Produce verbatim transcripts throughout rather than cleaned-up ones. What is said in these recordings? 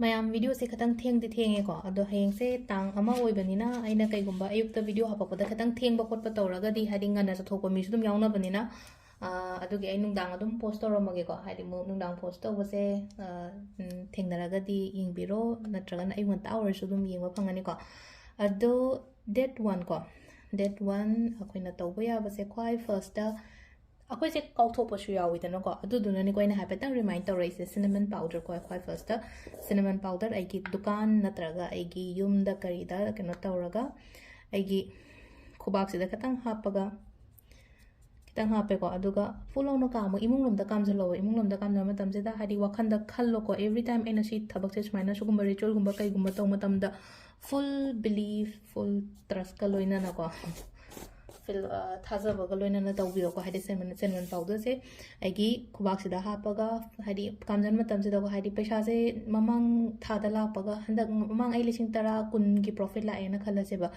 ꯃꯌꯥꯝ, ꯚꯤꯗꯤꯑꯣꯁꯦ ꯈꯤꯇꯪ ꯊꯦꯡꯗꯤ ꯊꯦꯡꯉꯦꯀꯣ, ꯑꯗꯣ ꯍꯌꯦꯡꯁꯦ ꯇꯥꯡ ꯑꯃ ꯑꯣꯏꯕꯅꯤꯅ ꯑꯩꯅ ꯀꯩꯒꯨꯝꯕ ꯑꯌꯨꯛꯇ ꯚꯤꯗꯤꯑꯣ ꯍꯥꯄꯛꯄꯗ ꯈꯤꯇꯪ ꯊꯦꯡꯕ ꯈꯣꯠꯄ ꯇꯧꯔꯒꯗꯤ, ꯍꯥꯏꯗꯤ ꯉꯟꯅ ꯆꯠꯊꯣꯛꯄ ꯃꯤꯁꯨ ꯑꯗꯨꯝ ꯌꯥꯎꯅꯕꯅꯤꯅ, ꯑꯥ, ꯑꯗꯨꯒꯤ ꯑꯩ ꯅꯨꯡꯗꯥꯡ ꯑꯗꯨꯝ ꯄꯣꯁ ꯇꯧꯔꯝꯃꯒꯦꯀꯣ, ꯍꯥꯏꯗꯤ ꯑꯃꯨꯛ ꯅꯨꯡꯗꯥꯡ ꯄꯣꯁ ꯇꯧꯕꯁꯦ, ꯑꯥ, ꯎꯝ, ꯊꯦꯡꯅꯔꯒꯗꯤ ꯌꯦꯡꯕꯤꯔꯣ, ꯅꯠꯇ꯭ꯔꯒꯅ ꯑꯌꯨꯛ ꯉꯟꯇꯥ ꯑꯣꯏꯔꯁꯨ ꯑꯗꯨꯝ ꯌꯦꯡꯕ ꯐꯪꯒꯅꯤꯀꯣ꯫ ꯑꯗꯣ ꯗꯦꯠ ꯋꯥꯟ ꯀꯣ, ꯗꯦꯠ ꯋꯥꯟ ꯑꯩꯈꯣꯏꯅ ꯇꯧꯕ ꯌꯥꯕꯁꯦ ꯈ꯭ꯋꯥꯏ ꯐꯥꯔꯁꯇ ꯑꯩꯈꯣꯏꯁꯦ ꯀꯥꯎꯊꯣꯛꯄꯁꯨ ꯌꯥꯎꯋꯤꯗꯅꯀꯣ, ꯑꯗꯨꯗꯨꯅꯅꯤꯀꯣ ꯑꯩꯅ ꯍꯥꯏꯐꯦꯠꯇꯪ ꯔꯤꯃꯥꯏꯟ ꯇꯧꯔꯛꯏꯁꯦ꯫ ꯁꯤꯅꯃꯟ ꯄꯥꯎꯗꯔ ꯀꯣ, ꯈ꯭ꯋꯥꯏ ꯐꯥꯔꯁꯇ ꯁꯤꯅꯃꯟ ꯄꯥꯎꯗꯔ ꯑꯩꯒꯤ ꯗꯨꯀꯥꯟ ꯅꯠꯇ꯭ꯔꯒ ꯑꯩꯒꯤ ꯌꯨꯝꯗ ꯀꯔꯤꯗ ꯀꯩꯅꯣ ꯇꯧꯔꯒ ꯑꯩꯒꯤ ꯈꯨꯕꯥꯛꯁꯤꯗ ꯈꯤꯇꯪ ꯍꯥꯞꯄꯒ, ꯈꯤꯇꯪ ꯍꯥꯞꯄꯦꯀꯣ, ꯑꯗꯨꯒ ꯐꯨꯜ ꯂꯥꯎꯅ ꯀꯥꯝꯃꯣ, ꯏꯃꯨꯡ ꯂꯣꯝꯗ ꯀꯥꯝꯁꯤꯜꯂꯣꯀꯣ꯫ ꯏꯃꯨꯡ ꯂꯣꯝꯗ ꯀꯥꯝꯕ ꯃꯇꯝꯁꯤꯗ ꯍꯥꯏꯗꯤ ꯋꯥꯈꯟꯗ ꯈꯜꯂꯣꯀꯣ, ꯑꯦꯕ꯭ꯔꯤ ꯇꯥꯏꯝ ꯑꯩꯅ ꯁꯤ ꯊꯕꯛꯁꯦ ꯁꯨꯃꯥꯏꯅ ꯁꯤꯒꯨꯝꯕ ꯔꯤꯆꯨꯋꯦꯜꯒꯨꯝꯕ ꯀꯩꯒꯨꯝꯕ ꯇꯧꯕ ꯃꯇꯝꯗ ꯐꯨꯜ ꯕꯤꯂꯤꯐ, ꯐꯨꯜ ꯇ꯭ꯔꯁꯀ ꯂꯣꯏꯅꯅꯀꯣ, ꯐꯤꯜ, ꯑ, ꯊꯥꯖꯕꯒ ꯂꯣꯏꯅꯅ ꯇꯧꯕꯤꯌꯣꯀꯣ꯫ ꯍꯥꯏꯗꯤ ꯁꯦꯟꯃꯟ, ꯁꯦꯟꯃꯟ ꯄꯥꯎꯗꯔꯁꯦ ꯑꯩꯒꯤ ꯈꯨꯕꯥꯛꯁꯤꯗ ꯍꯥꯞꯄꯒ, ꯍꯥꯏꯗꯤ ꯀꯥꯝꯖꯟ ꯃꯇꯝꯁꯤꯗꯀꯣ, ꯍꯥꯏꯗꯤ ꯄꯩꯁꯥꯁꯦ ꯃꯃꯥꯡ ꯊꯥꯗ ꯂꯥꯛꯄꯒ ꯍꯟꯗꯛ, ꯃꯃꯥꯡ ꯑꯩ ꯂꯤꯁꯤꯡ ꯇꯔꯥ, ꯀꯨꯟꯒꯤ ꯄ꯭ꯔꯣꯐꯤꯠ ꯂꯥꯛꯑꯦꯅ ꯈꯜꯂꯁꯦꯕ,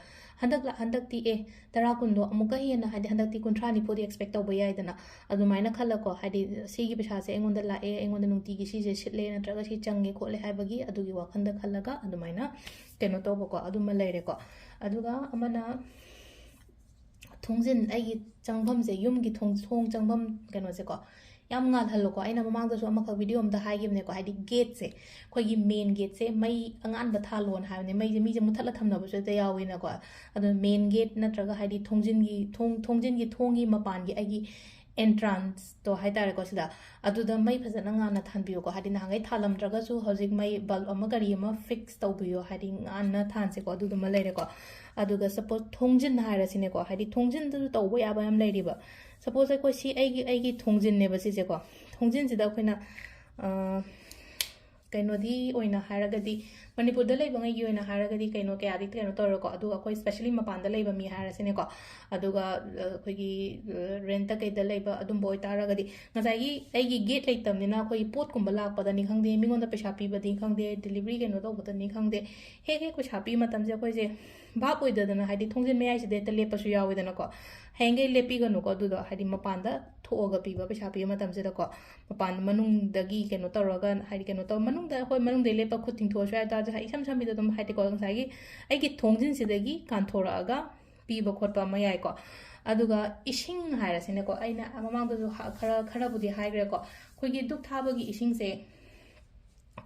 ꯍꯟꯗꯛ ꯂꯥ-, ꯍꯟꯗꯛꯇꯤ ꯑꯦ, ꯇꯔꯥ, ꯀꯨꯟꯗꯣ ꯑꯃꯨꯛꯀ ꯍꯦꯟꯅ, ꯍꯥꯏꯗꯤ ꯍꯟꯗꯛꯇꯤ ꯀꯨꯟꯊ꯭ꯔꯥ, ꯅꯤꯐꯨꯗꯤ ꯑꯦꯛꯁꯄꯦꯛ ꯇꯧꯕ ꯌꯥꯏꯗꯅ, ꯑꯗꯨꯃꯥꯏꯅ ꯈꯜꯂꯀꯣ, ꯍꯥꯏꯗꯤ ꯁꯤꯒꯤ ꯄꯩꯁꯥꯁꯦ ꯑꯩꯉꯣꯟꯗ ꯂꯥꯛꯑꯦ, ꯑꯩꯉꯣꯟꯗ ꯅꯨꯡꯇꯤꯒꯤ ꯁꯤꯁꯦ ꯁꯤꯠꯂꯦ, ꯅꯠꯇ꯭ꯔꯒ ꯁꯤ ꯆꯪꯉꯦ ꯈꯣꯠꯂꯦ ꯍꯥꯏꯕꯒꯤ ꯑꯗꯨꯒꯤ ꯋꯥꯈꯜꯗ ꯈꯜꯂꯒ ꯑꯗꯨꯃꯥꯏꯅ ꯀꯩꯅꯣ ꯇꯧꯕꯀꯣ, ꯑꯗꯨꯃ ꯂꯩꯔꯦꯀꯣ꯫ ꯑꯗꯨꯒ ꯑꯃꯅ ꯊꯣꯡꯖꯤꯟ, ꯑꯩꯒꯤ ꯆꯪꯐꯝꯁꯦ, ꯌꯨꯝꯒꯤ ꯊꯣꯡ, ꯊꯣꯡ ꯆꯪꯐꯝ ꯀꯩꯅꯣꯁꯦꯀꯣ, ꯌꯥꯝ ꯉꯥꯜꯍꯜꯂꯣꯀꯣ꯫ ꯑꯩꯅ ꯃꯃꯥꯡꯗꯁꯨ ꯑꯃꯈꯛ ꯚꯤꯗꯤꯑꯣ ꯑꯃꯗ ꯍꯥꯏꯈꯤꯕꯅꯦꯀꯣ, ꯍꯥꯏꯗꯤ ꯒꯦꯠꯁꯦ, ꯑꯩꯈꯣꯏꯒꯤ ꯃꯦꯟ ꯒꯦꯠꯁꯦ ꯃꯩ ꯑꯉꯥꯟꯕ ꯊꯥꯜꯂꯣꯅ ꯍꯥꯏꯕꯅꯦ꯫ ꯃꯩꯁꯦ, ꯃꯤꯁꯦ ꯃꯨꯠꯊꯠꯂ ꯊꯝꯅꯕꯁꯨ ꯍꯦꯛꯇ ꯌꯥꯎꯋꯤꯅꯀꯣ꯫ ꯑꯗꯣ ꯃꯦꯟ ꯒꯦꯠ ꯅꯠꯇ꯭ꯔꯒ ꯍꯥꯏꯗꯤ ꯊꯣꯡꯖꯤꯟꯒꯤ, ꯊꯣꯡ, ꯊꯣꯡꯖꯤꯟꯒꯤ ꯊꯣꯡꯒꯤ ꯃꯄꯥꯟꯒꯤ ꯑꯩꯒꯤ ꯑꯦꯟꯇ꯭ꯔꯥꯟꯁꯇꯣ ꯍꯥꯏꯇꯥꯔꯦꯀꯣ, ꯁꯤꯗ, ꯑꯗꯨꯗ ꯃꯩ ꯐꯖꯅ ꯉꯥꯟꯅ ꯊꯥꯟꯕꯤꯌꯨꯀꯣ꯫ ꯍꯥꯏꯗꯤ ꯅꯍꯥꯟꯈꯩ ꯊꯥꯜꯂꯝꯗ꯭ꯔꯒꯁꯨ ꯍꯧꯖꯤꯛ ꯃꯩ ꯕꯜꯕ ꯑꯃ ꯀꯔꯤ ꯑꯃ ꯐꯤꯛꯁ ꯇꯧꯕꯤꯌꯣ, ꯍꯥꯏꯗꯤ ꯉꯥꯟꯅ ꯊꯥꯟꯁꯦꯀꯣ, ꯑꯗꯨꯗꯨꯃ ꯂꯩꯔꯦꯀꯣ꯫ ꯑꯗꯨꯒ ꯁꯄꯣꯁ ꯊꯣꯡꯖꯤꯟ ꯍꯥꯏꯔꯁꯤꯅꯦꯀꯣ, ꯍꯥꯏꯗꯤ ꯊꯣꯡꯖꯤꯟꯗꯁꯨ ꯇꯧꯕ ꯌꯥꯕ ꯌꯥꯝ ꯂꯩꯔꯤꯕ꯫ ꯁꯄꯣꯁ ꯑꯩꯈꯣꯏ ꯁꯤ ꯑꯩꯒꯤ, ꯑꯩꯒꯤ ꯊꯣꯡꯖꯤꯟꯅꯦꯕ ꯁꯤꯁꯦꯀꯣ꯫ ꯊꯣꯡꯖꯤꯟꯁꯤꯗ ꯑꯩꯈꯣꯏꯅ, ꯑ, ꯀꯩꯅꯣꯗꯤ ꯑꯣꯏꯅ ꯍꯥꯏꯔꯒꯗꯤ, ꯃꯅꯤꯄꯨꯔꯗ ꯂꯩꯕꯉꯩꯒꯤ ꯑꯣꯏꯅ ꯍꯥꯏꯔꯒꯗꯤ ꯀꯩꯅꯣ ꯀꯌꯥꯗꯤ ꯀꯩꯅꯣ ꯇꯧꯔꯣꯏꯀꯣ꯫ ꯑꯗꯨꯒ ꯑꯩꯈꯣꯏ ꯁ꯭ꯄꯦꯁꯦꯂꯤ ꯃꯄꯥꯟꯗ ꯂꯩꯕ ꯃꯤ ꯍꯥꯏꯔꯁꯤꯅꯦꯀꯣ, ꯑꯗꯨꯒ, ꯑ, ꯑꯩꯈꯣꯏꯒꯤ, ꯑ, ꯔꯦꯟꯠꯇ ꯀꯩꯗ ꯂꯩꯕ ꯑꯗꯨꯝꯕ ꯑꯣꯏꯇꯥꯔꯒꯗꯤ, ꯉꯁꯥꯏꯒꯤ ꯑꯩꯒꯤ ꯒꯦꯠ ꯂꯩꯇꯕꯅꯤꯅ ꯑꯩꯈꯣꯏꯒꯤ ꯄꯣꯠꯀꯨꯝꯕ ꯂꯥꯛꯄꯗꯅꯤ ꯈꯪꯗꯦ, ꯃꯤꯉꯣꯟꯗ ꯄꯩꯁꯥ ꯄꯤꯕꯗꯤ ꯈꯪꯗꯦ, ꯗꯤꯂꯤꯚꯔꯤ ꯀꯩꯅꯣ ꯇꯧꯕꯗꯅꯤ ꯈꯪꯗꯦ, ꯍꯦꯛ ꯍꯦꯛ ꯄꯩꯁꯥ ꯄꯤꯕ ꯃꯇꯝꯁꯦ ꯑꯩꯈꯣꯏꯁꯦ ꯚꯥꯞ ꯑꯣꯏꯗꯗꯅ, ꯍꯥꯏꯗꯤ, ꯊꯣꯡꯖꯤꯟ ꯃꯌꯥꯏꯁꯤꯗ ꯍꯦꯛꯇ ꯂꯦꯞꯄꯁꯨ ꯌꯥꯎꯋꯤꯗꯅꯀꯣ꯫ ꯍꯌꯦꯡꯈꯩ ꯂꯦꯞꯄꯤꯒꯅꯨꯀꯣ ꯑꯗꯨꯗꯣ, ꯍꯥꯏꯗꯤ, ꯃꯄꯥꯟꯗ ꯊꯣꯛꯑꯒ ꯄꯤꯕ, ꯄꯩꯁꯥ ꯄꯤꯕ ꯃꯇꯝꯁꯤꯗꯀꯣ꯫ ꯃꯄꯥꯟ ꯃꯅꯨꯡꯗꯒꯤ ꯀꯩꯅꯣ ꯇꯧꯔꯒ, ꯍꯥꯏꯗꯤ, ꯀꯩꯅꯣ ꯇꯧꯔ, ꯃꯅꯨꯡꯗ, ꯍꯣꯏ, ꯃꯅꯨꯡꯗꯩ ꯂꯦꯞꯄ, ꯈꯨꯠ ꯇꯤꯡꯊꯣꯛꯑꯁꯨ ꯌꯥꯏ, ꯇꯥꯔꯁꯨ, ꯍꯥꯏꯗꯤ, ꯏꯁꯝ ꯁꯝꯕꯤꯗ ꯑꯗꯨꯝ, ꯍꯥꯏꯗꯤꯀꯣ, ꯉꯁꯥꯏꯒꯤ ꯑꯩꯒꯤ ꯊꯣꯡꯖꯤꯟꯁꯤꯗꯒꯤ ꯀꯥꯟꯊꯣꯔꯛꯑꯒ ꯄꯤꯕ ꯈꯣꯠꯄ ꯑꯃ ꯌꯥꯏꯀꯣ꯫ ꯑꯗꯨꯒ ꯏꯁꯤꯡ ꯍꯥꯏꯔꯁꯤꯅꯦꯀꯣ, ꯑꯩꯅ ꯃꯃꯥꯡꯗꯁꯨ ꯍꯥ-, ꯈꯔ, ꯈꯔꯕꯨꯗꯤ ꯍꯥꯏꯈ꯭ꯔꯦꯀꯣ꯫ ꯑꯩꯈꯣꯏꯒꯤ ꯙꯨꯞ ꯊꯥꯕꯒꯤ ꯏꯁꯤꯡꯁꯦ,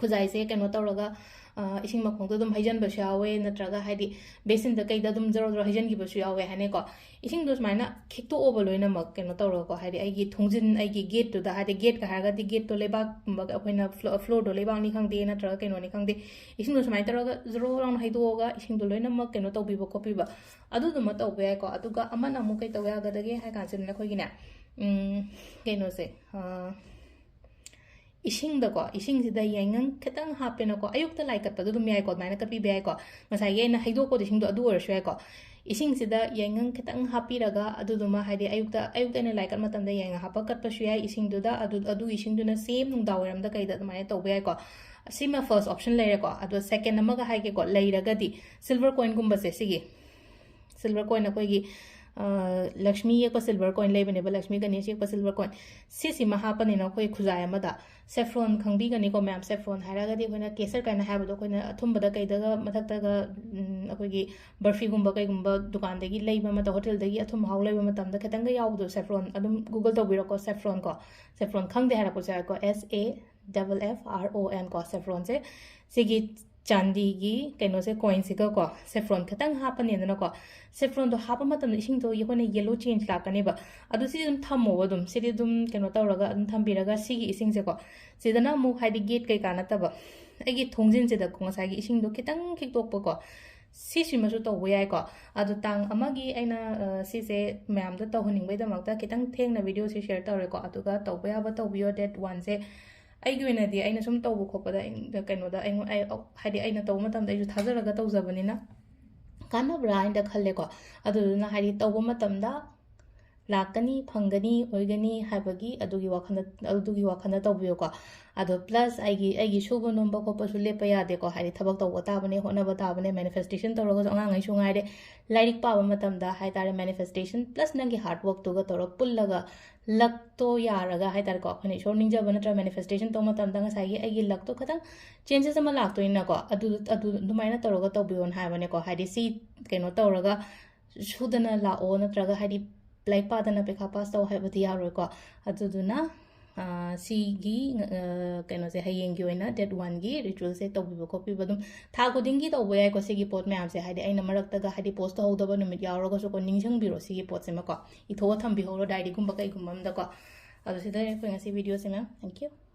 ꯈꯨꯖꯥꯏꯁꯦ ꯀꯩꯅꯣ ꯇꯧꯔꯒ, ꯑ, ꯏꯁꯤꯡ ꯃꯈꯣꯡꯗ ꯑꯗꯨꯝ ꯍꯩꯖꯤꯟꯕꯁꯨ ꯌꯥꯎꯋꯦ, ꯅꯠꯇ꯭ꯔꯒ, ꯍꯥꯏꯗꯤ, ꯕꯦꯁꯤꯟꯗ ꯀꯩꯗ ꯑꯗꯨꯝ ꯖꯔꯣ ꯖꯔꯣ ꯍꯩꯖꯤꯟꯈꯤꯕꯁꯨ ꯌꯥꯎꯋꯦ ꯍꯥꯏꯅꯩꯀꯣ꯫ ꯏꯁꯤꯡꯗꯣ ꯁꯨꯃꯥꯏꯅ ꯈꯤꯛꯇꯣꯛꯑꯣꯕ ꯂꯣꯏꯅꯃꯛ, ꯀꯩꯅꯣ ꯇꯧꯔꯒꯀꯣ, ꯍꯥꯏꯗꯤ, ꯑꯩꯒꯤ ꯊꯣꯡꯖꯤꯟ, ꯑꯩꯒꯤ ꯒꯦꯠꯇꯨꯗ, ꯍꯥꯏꯗꯤ, ꯒꯦꯠꯀ ꯍꯥꯏꯔꯒꯗꯤ ꯒꯦꯠꯇꯣ ꯂꯩꯕꯥꯛꯀꯨꯝꯕ, ꯑꯩꯈꯣꯏꯅ ꯐ꯭ꯂꯣ-, ꯐ꯭ꯂꯣꯔꯗꯣ ꯂꯩꯕꯥꯛꯅꯤ ꯈꯪꯗꯦ, ꯅꯠꯇ꯭ꯔꯒ ꯀꯩꯅꯣꯅꯤ ꯈꯪꯗꯦ, ꯏꯁꯤꯡꯗꯣ ꯁꯨꯃꯥꯏꯅ ꯇꯧꯔꯒ ꯖꯔꯣ ꯂꯥꯎꯅ ꯍꯩꯗꯣꯛꯑꯒ ꯏꯁꯤꯡꯗꯣ ꯂꯣꯏꯅꯃꯛ ꯀꯩꯅꯣ ꯇꯧꯕꯤꯕ ꯈꯣꯠꯄꯤꯕ, ꯑꯗꯨꯗꯨꯃ ꯇꯧꯕ ꯌꯥꯏꯀꯣ꯫ ꯑꯗꯨꯒ ꯑꯃꯅ ꯑꯃꯨꯛ ꯀꯩ ꯇꯧꯕ ꯌꯥꯒꯗꯒꯦ ꯍꯥꯏ ꯀꯥꯟꯁꯤꯗꯅ, ꯑꯩꯈꯣꯏꯒꯤꯅꯦ, ꯎꯝ, ꯀꯩꯅꯣꯁꯦ, ꯑ, ꯏꯁꯤꯡꯗꯀꯣ, ꯏꯁꯤꯡꯁꯤꯗ ꯌꯥꯏꯉꯪ ꯈꯤꯇꯪ ꯍꯥꯞꯄꯦꯅꯀꯣ, ꯑꯌꯨꯛꯇ ꯂꯥꯏ ꯀꯠꯄꯗꯣ ꯑꯗꯨꯝ ꯌꯥꯏꯀꯣ, ꯑꯗꯨꯃꯥꯏꯅ ꯀꯠꯄꯤꯕ ꯌꯥꯏꯀꯣ꯫ ꯉꯁꯥꯏꯒꯤ ꯑꯩꯅ ꯍꯩꯗꯣꯛꯄꯗꯣ, ꯏꯁꯤꯡꯗꯣ ꯑꯗꯨ ꯑꯣꯏꯔꯁꯨ ꯌꯥꯏꯀꯣ꯫ ꯏꯁꯤꯡꯁꯤꯗ ꯌꯥꯏꯉꯪ ꯈꯤꯇꯪ ꯍꯥꯞꯄꯤꯔꯒ, ꯑꯗꯨꯗꯨꯃ, ꯍꯥꯏꯗꯤ, ꯑꯌꯨꯛꯇ, ꯑꯌꯨꯛꯇ ꯑꯩꯅ ꯂꯥꯏ ꯀꯠ ꯃꯇꯝꯗ ꯌꯥꯏꯉꯪ ꯍꯥꯞꯄ ꯀꯠꯄꯁꯨ ꯌꯥꯏ ꯏꯁꯤꯡꯗꯨꯗ, ꯑꯗꯨ, ꯑꯗꯨ ꯏꯁꯤꯡꯗꯨꯅ ꯁꯦꯝ ꯅꯨꯡꯗꯥꯡ ꯋꯥꯏꯔꯝꯗ ꯀꯩꯗ ꯑꯗꯨꯃꯥꯏꯅ ꯇꯧꯕ ꯌꯥꯏꯀꯣ꯫ ꯁꯤꯃ first option ꯂꯩꯔꯦꯀꯣ꯫ ꯑꯗꯣ second ꯑꯃꯒ ꯍꯥꯏꯒꯦꯀꯣ, ꯂꯩꯔꯒꯗꯤ silver coinꯒꯨꯝꯕꯁꯦ, ꯁꯤꯒꯤ silver coin, ꯑꯩꯈꯣꯏꯒꯤ, ꯑ, ꯂꯛꯁꯃꯤ ꯌꯦꯛꯄ silver coin ꯂꯩꯕꯅꯦꯕ, ꯂꯛꯁꯃꯤ ꯒꯅꯦꯁ ꯌꯦꯛꯄ silver coin, ꯁꯤꯁꯤꯃ ꯍꯥꯞꯄꯅꯤꯅ ꯑꯩꯈꯣꯏ ꯈꯨꯖꯥꯏ ꯑꯃꯗ꯫ Saffron ꯈꯪꯕꯤꯒꯅꯤꯀꯣ ꯃꯌꯥꯝ, saffron ꯍꯥꯏꯔꯒꯗꯤ ꯑꯩꯈꯣꯏꯅ ꯀꯦꯁꯔ ꯀꯥꯏꯅ ꯍꯥꯏꯕꯗꯣ, ꯑꯩꯈꯣꯏꯅ ꯑꯊꯨꯝꯕꯗ ꯀꯩꯗꯒ ꯃꯊꯛꯇꯒ, ꯎꯝ, ꯑꯩꯈꯣꯏꯒꯤ ꯕꯔꯐꯤꯒꯨꯝꯕ ꯀꯩꯒꯨꯝꯕ ꯗꯨꯀꯥꯟꯗꯒꯤ ꯂꯩꯕ ꯃꯇꯝ, ꯍꯣꯇꯦꯜꯗꯒꯤ ꯑꯊꯨꯝ ꯑꯍꯥꯎ ꯂꯩꯕ ꯃꯇꯝꯗ ꯈꯤꯇꯪꯒ ꯌꯥꯎꯕꯗꯣ, saffron, ꯑꯗꯨꯝ Google ꯇꯧꯕꯤꯔꯣꯀꯣ, saffron ꯀꯣ꯫ Saffron ꯈꯪꯗꯦ ꯍꯥꯏꯔꯛꯄꯁꯨ ꯌꯥꯏꯀꯣ, S A F F R O N ꯀꯣ, saffronꯁꯦ꯫ ꯁꯤꯒꯤ ꯆꯥꯟꯗꯤꯒꯤ ꯀꯩꯅꯣꯁꯦ, coinꯁꯤꯒꯀꯣ, saffron ꯈꯤꯇꯪ ꯍꯥꯞꯄꯅꯤꯗꯅꯀꯣ꯫ Saffronꯗꯣ ꯍꯥꯞꯄ ꯃꯇꯝꯗ ꯏꯁꯤꯡꯗꯣ ꯑꯩꯈꯣꯏꯅ yellow change ꯂꯥꯛꯀꯅꯦꯕ꯫ ꯑꯗꯨ ꯁꯤꯗꯤ ꯑꯗꯨꯝ ꯊꯝꯃꯣꯕ, ꯑꯗꯨꯝ, ꯁꯤꯗꯤ ꯑꯗꯨꯝ ꯀꯩꯅꯣ ꯇꯧꯔꯒ ꯑꯗꯨꯝ ꯊꯝꯕꯤꯔꯒ, ꯁꯤꯒꯤ ꯏꯁꯤꯡꯁꯦꯀꯣ, ꯁꯤꯗꯅ ꯑꯃꯨꯛ, ꯍꯥꯏꯗꯤ, ꯒꯦꯠ ꯀꯩꯀꯥ ꯅꯠꯇꯕ, ꯑꯩꯒꯤ ꯊꯣꯡꯖꯤꯟꯁꯤꯗꯀꯣ, ꯉꯁꯥꯏꯒꯤ ꯏꯁꯤꯡꯗꯣ ꯈꯤꯇꯪ ꯈꯤꯛꯇꯣꯛꯄꯀꯣ, ꯁꯤꯁꯤꯃꯁꯨ ꯇꯧꯕ ꯌꯥꯏꯀꯣ꯫ ꯑꯗꯣ ꯇꯥꯡ ꯑꯃꯒꯤ ꯑꯩꯅ, ꯑ, ꯁꯤꯁꯦ ꯃꯌꯥꯝꯗ ꯇꯧꯍꯟꯅꯤꯡꯕꯩꯗꯃꯛꯇ ꯈꯤꯇꯪ ꯊꯦꯡꯅ videoꯁꯦ share ꯇꯧꯔꯦꯀꯣ꯫ ꯑꯗꯨꯒ ꯇꯧꯕ ꯌꯥꯕ ꯇꯧꯕꯤꯌꯣ, date oneꯁꯦ꯫ ꯑꯩꯒꯤ ꯑꯣꯏꯅꯗꯤ ꯑꯩꯅ ꯁꯨꯝ ꯇꯧꯕ ꯈꯣꯠꯄꯗ, ꯑꯩ, ꯀꯩꯅꯣꯗ, ꯑꯩꯉꯣꯟ-, ꯑꯩ, ꯍꯥꯏꯗꯤ, ꯑꯩꯅ ꯇꯧꯕ ꯃꯇꯝꯗ ꯑꯩꯁꯨ ꯊꯥꯖꯔꯒ ꯇꯧꯖꯕꯅꯤꯅ ꯀꯥꯟꯅꯕ꯭ꯔꯥ ꯍꯥꯏꯅ ꯈꯜꯂꯦꯀꯣ꯫ ꯑꯗꯨꯗꯨꯅ, ꯍꯥꯏꯗꯤ, ꯇꯧꯕ ꯃꯇꯝꯗ ꯂꯥꯛꯀꯅꯤ, ꯐꯪꯒꯅꯤ, ꯑꯣꯏꯒꯅꯤ ꯍꯥꯏꯕꯒꯤ ꯑꯗꯨꯒꯤ ꯋꯥꯈꯜꯗ, ꯑꯗꯨꯒꯤ ꯋꯥꯈꯜꯗ ꯇꯧꯕꯤꯌꯨꯀꯣ꯫ ꯑꯗꯣ plus ꯑꯩꯒꯤ, ꯑꯩꯒꯤ ꯁꯨꯕ ꯅꯣꯝꯕ ꯈꯣꯠꯄꯁꯨ ꯂꯦꯞꯄ ꯌꯥꯗꯦꯀꯣ, ꯍꯥꯏꯗꯤ ꯊꯕꯛ ꯇꯧꯕ ꯇꯥꯕꯅꯦ, ꯍꯣꯠꯅꯕ ꯇꯥꯕꯅꯦ, manifestation ꯇꯧꯔꯒꯁꯨ ꯑꯉꯥꯡꯉꯩꯁꯨ ꯉꯥꯏꯔꯦ, ꯂꯥꯏꯔꯤꯛ ꯄꯥꯕ ꯃꯇꯝꯗ ꯍꯥꯏ ꯇꯥꯔꯦ, manifestation plus ꯅꯪꯒꯤ hard workꯇꯨꯒ ꯇꯧꯔꯒ ꯄꯨꯜꯂꯒ luckꯇꯣ ꯌꯥꯔꯒ ꯍꯥꯏ ꯇꯥꯔꯦꯀꯣ, ꯑꯩꯈꯣꯏꯅ ꯏꯁꯣꯔ ꯅꯤꯡꯖꯕ ꯅꯠꯇ꯭ꯔꯒ manifestation ꯇꯧꯕ ꯃꯇꯝꯗ ꯉꯁꯥꯏꯒꯤ ꯑꯩꯒꯤ luckꯇꯣ ꯈꯤꯇꯪ changes ꯑꯃ ꯂꯥꯛꯇꯣꯏꯅꯀꯣ, ꯑꯗꯨ, ꯑꯗꯨ ꯑꯗꯨꯃꯥꯏꯅ ꯇꯧꯔꯒ ꯇꯧꯕꯤꯌꯣꯅ ꯍꯥꯏꯕꯅꯦꯀꯣ꯫ ꯍꯥꯏꯗꯤ ꯁꯤ ꯀꯩꯅꯣ ꯇꯧꯔꯒ ꯁꯨꯗꯅ ꯂꯥꯛꯑꯣ, ꯅꯠꯇ꯭ꯔꯒ ꯍꯥꯏꯗꯤ ꯂꯥꯏꯔꯤꯛ ꯄꯥꯗꯅ ꯄꯩꯈꯥ pass ꯇꯧ ꯍꯥꯏꯕꯗꯤ ꯌꯥꯔꯣꯏꯀꯣ꯫ ꯑꯗꯨꯗꯨꯅ, ꯑ, ꯁꯤꯒꯤ, ꯑ, ꯀꯩꯅꯣꯁꯦ, ꯍꯌꯦꯡꯒꯤ ꯑꯣꯏꯅ date oneꯒꯤ ritualꯁꯦ ꯇꯧꯕꯤꯕ ꯈꯣꯠꯄꯤꯕ ꯑꯗꯨꯝ ꯊꯥ ꯈꯨꯗꯤꯡꯒꯤ ꯇꯧꯕ ꯌꯥꯏꯀꯣ, ꯁꯤꯒꯤ ꯄꯣꯠ ꯃꯌꯥꯝꯁꯦ꯫ ꯍꯥꯏꯗꯤ ꯑꯩꯅ ꯃꯔꯛꯇꯒ ꯍꯥꯏꯗꯤ post ꯇꯧꯍꯧꯗꯕ ꯅꯨꯃꯤꯠ ꯌꯥꯎꯔꯒꯁꯨꯀꯣ, ꯅꯤꯡꯁꯤꯡꯕꯤꯔꯣ ꯁꯤꯒꯤ ꯄꯣꯠꯁꯤꯃꯀꯣ, ꯏꯊꯣꯛꯑ ꯊꯝꯕꯤꯍꯧꯔꯣ diaryꯒꯨꯝꯕ ꯀꯩꯒꯨꯝꯕ ꯑꯝꯗꯀꯣ꯫ ꯑꯗꯣ ꯁꯤꯗ ꯑꯩꯈꯣꯏ ꯉꯁꯤ videoꯁꯦ, ma'am. Thank you.